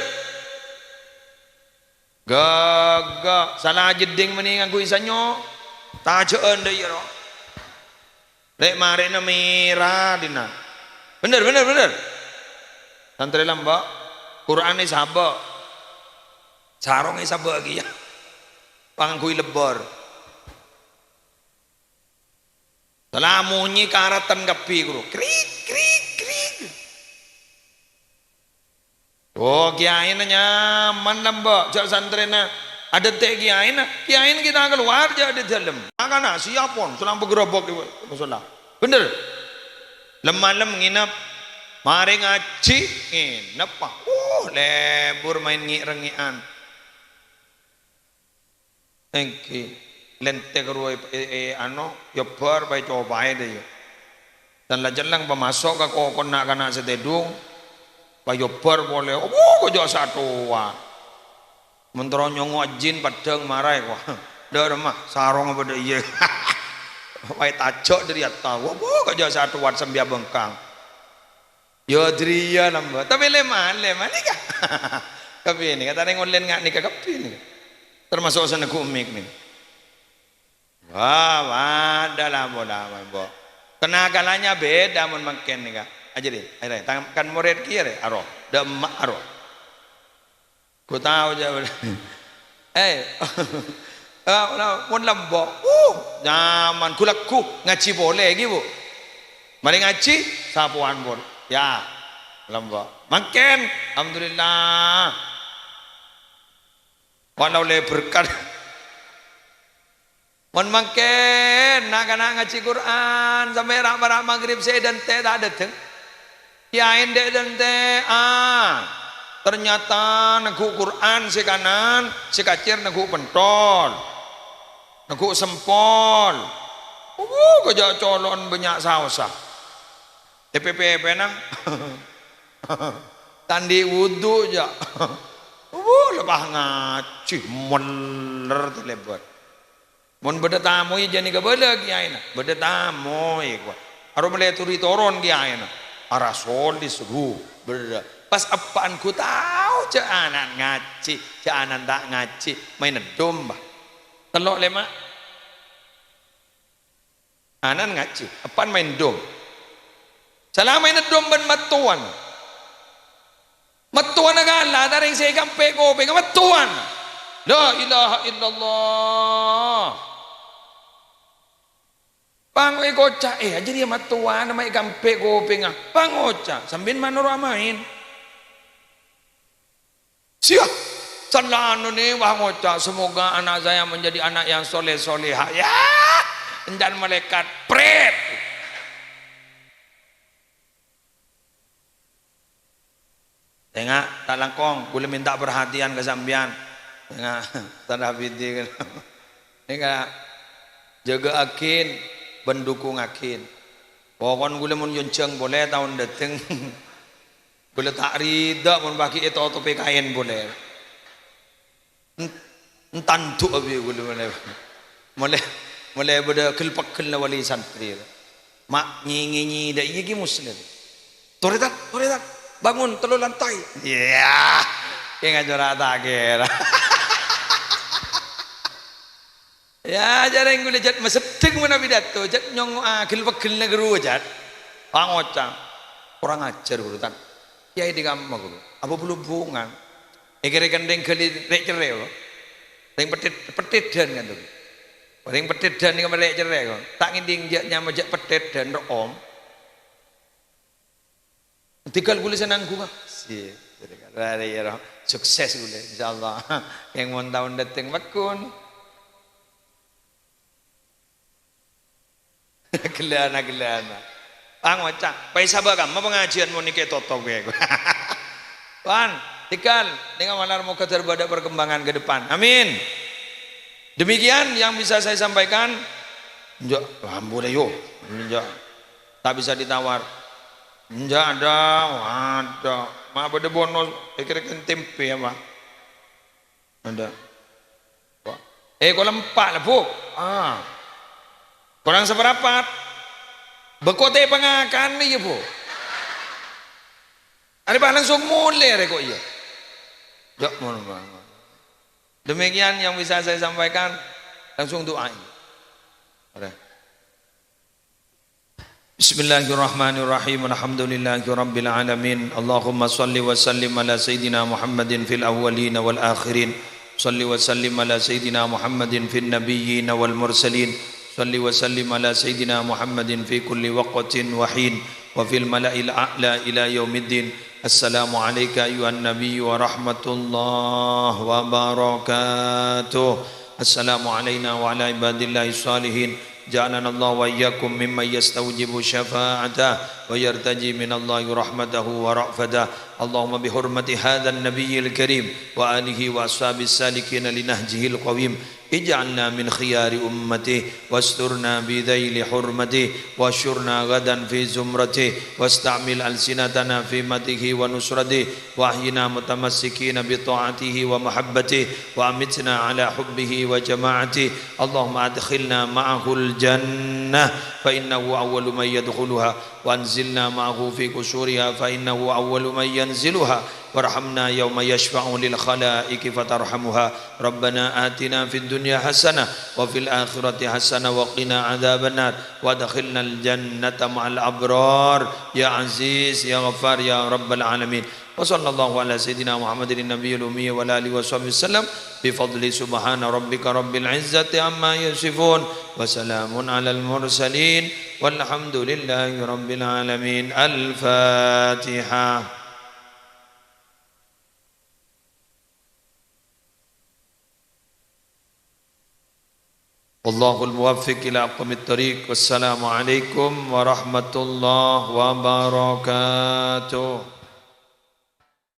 Ghâghâ, sala jeddhing mènè ngangghuy sanyo. Tajâ'ân dâ' iyâ, ro. Rè'-marè'na mèra dinna'. Bhender, bhender, bhender. Santrè lambâ', Qur'an èsabâ'. Sarong èsabâ' kèya. Pangangghuy lebbâr. Sala monyè karatan kabbhi, ghuru. Krik, krik, krik. Oh, kèyaèna nyaman lambâ', jhâ' santrèna adântè' kèyaèna, kèyaèna ghi' ta' kalowar jhâ' dâri dâlem. Makana siap pon, salam pagerobok di mushola. Bhender. Lem-malem ngènep. Marè ngajhi, ngènep, Pak. Uh, lebur maèn ngè'-rengngè'an. Èngghi, lèntè' karowa è, è, è, ano, èobbhâr, pas ècopaè dâ' iyâ. Dan la cellèng pamaso' ka kokona na'-kana' sè tèdung, pas èobbhâr polè, opo, kajâ' satowa. Mon terro nyongngo' ajin paddhâng maraè, wah, dâ' remma, sarongnga padâ iyâ. Pas ètajâ' dâri atta, opo, kajâ' satowa sambiyâ bengkang. Yâ, jârèya lambâ'. Tapè lem-malem nèka. Kabbhi nèka, ta' rèng ollèna nga' nèka kabbhi nèka. Termasuk sè neggu' mik nèka. Wah, bâdâ la pola, Mbok. Kenakalannya beda mon mangkèn nèka. Ajâri, ajâri. Tang-, kan morèd kèya rè, aro. Dâ' emma' aro. Ghun tao jâ-, eh, eh, mon lambâ', uh, nyaman, ghu-lagghu, ngajhi polè, ghi, Bu. Marè ngajhi, sapowan, Bu. Yâ, lambâ'. Mangkèn, alhamdulillah. Wa' la ollè berkat. Mon mangkèn, na'-kana' ngajhi Qur'an, sampè' ra'-para' maghrib sè èdântè' ta' dâteng. Kèyaèna dântè', ah, ternyata neggu' Qur'an sè kanan, sè kacèr neggu' pentol, neggu' sempol. Opo, kajâ' colo'na bânnya' saossa. È pè-pèpèna. Ta' andi' wudu, jâ. Opo, lebah ngajhi, mèller talèbât. Mon bâdâ tamoy jhâ' nèka bâlâ kèyaèna. Bâdâ tamoy, kowa. Aro mellè turi toron kèyaèna. Ara solis, ghu, bâdâ. Pas eppa'na ghu tao jhâ' ana'na ngajhi, jhâ' ana'na ta' ngajhi, maèn eddhom, bâ. Tello' lèma'. Ana'na ngajhi, eppa'na maèn eddhom. Sala maèn eddhom bân mattowana. Mattowana kala, ta' rèng sè èkampè' kopèngnga, mattowana. La ilaha illallah. Pang èkoca', eh, jârèya mattowana ma' èkampè' kopèngnga. Pang oca', sampèyan ma' noro' amaèn. Siya. Sallano nè, wah, ngoca', "Semoga anak saya menjadi anak yang soleh soleha." Ya, encan malaèkat, pret. Sènga', ta' langkong, ghulâ mènta perhatian ka sampèyan. Sènga', ta' dâ' bhidhi. Nèka, jâgâ'aghin bân dhukungaghin. Pokon ghulâ mon nyonjhâng polè taon dâteng. Ghulâ ta' rida mon paghi' ètotobhi kaèn polè. En-, entandhu' abiyâ ghulâ molaè. Molaè, molaè bâdâ ghel-pegghelna wali santri. Ma' nyi-, nyi-, nyi-, dâ' iyâ ghi Muslim. "Torè, Tan, torè, Tan. Bangun, tello lantai." Iyâ. Kè ngajhâr ta' kèra. Yâ, jhâreng ghulâ jhât maseddheng manabi dâto, jhât nyongngo'a ghel-pegghelna ghâruwa, jhât. Pangoca', "Korang ajhâr, ghuru, Tan. Kèyaè dâ' kamma, ghuru. Apa bulubungan? Èkèrè kèng rèng ghâli rè'-cerrè', apa? Rèng pettèd-, pettèdhân, kan, to? Rèng pettèdhân nèka rè'-cerrè', kok. Ta' ngèdhing jhâ' nyama jhâ' pettèdhân, ro'om." Tèghâl ghulâ sè nangghunga. Sip. Rè-, rè-, rè-, sukses ghulâ, insyaallah. Kèng mon taon dâteng, pagghun. Ghellâna, ghellâna. Pangoca', "Paèsabâ' kamma pangajiân mon nèka ètotop, kèyaè." Wan, tèghâl, nèka malar moghâ ter-, bâdâ perkembangan ke depan. Amin. Demikian yang bisa saya sampaikan. Enjâ', ampon, ayo. Enjâ'. Ta' bisa ditawar. Enjâ', ada, ada. Ma' bâdâ bonus, èkèrè kèng tempè, apa? Ada. Eh, kol empa' la, Bu. Ah. Korang saparapat. Bâko tè pangakan, iyâ, Bu. Arè pas langsung molè, arè kok, iyâ. Jhâ' mon, mon. Demikian yang bisa saya sampaikan. Langsung doa ini. Ada. بسم الله الرحمن الرحيم. الحمد لله رب العالمين. اللهم صل وسلم على سيدنا محمد في الأولين والآخرين. صل وسلم على سيدنا محمد في النبيين والمرسلين. صل وسلم على سيدنا محمد في كل وقت وحين وفي الملأ الأعلى إلى يوم الدين. السلام عليك أيها النبي ورحمة الله وبركاته. السلام علينا وعلى عباد الله الصالحين. جعلنا الله وإياكم ممن يستوجب شفاعته ويرتجي من الله رحمته ورأفته. اللهم بحرمة هذا النبي الكريم وآله وأصحابه السالكين لنهجه القويم، اجعلنا من خيار أمته، واسترنا بذيل حرمته، واحشرنا غدا في زمرته، واستعمل ألسنتنا في مدحه ونصرته، وأحينا متمسكين بطاعته ومحبته، وأمتنا على حبه وجماعته. اللهم أدخلنا معه الجنة، فإنه أول من يدخلها، وأنزلنا معه في قصورها، فإنه أول من ينزلها، وارحمنا يوم يشفع للخلائق فترحمها. ربنا آتنا في الدنيا حسنة وفي الآخرة حسنة وقنا عذاب النار، وأدخلنا الجنة مع الأبرار، يا عزيز يا غفار يا رب العالمين. وصلى الله على سيدنا محمد النبي الأمي وعلى آله وصحبه وسلم بفضل سبحان ربك رب العزة عما يصفون وسلام على المرسلين والحمد لله رب العالمين. الفاتحة. والله الموفق إلى أقوم الطريق. والسلام عليكم ورحمة الله وبركاته.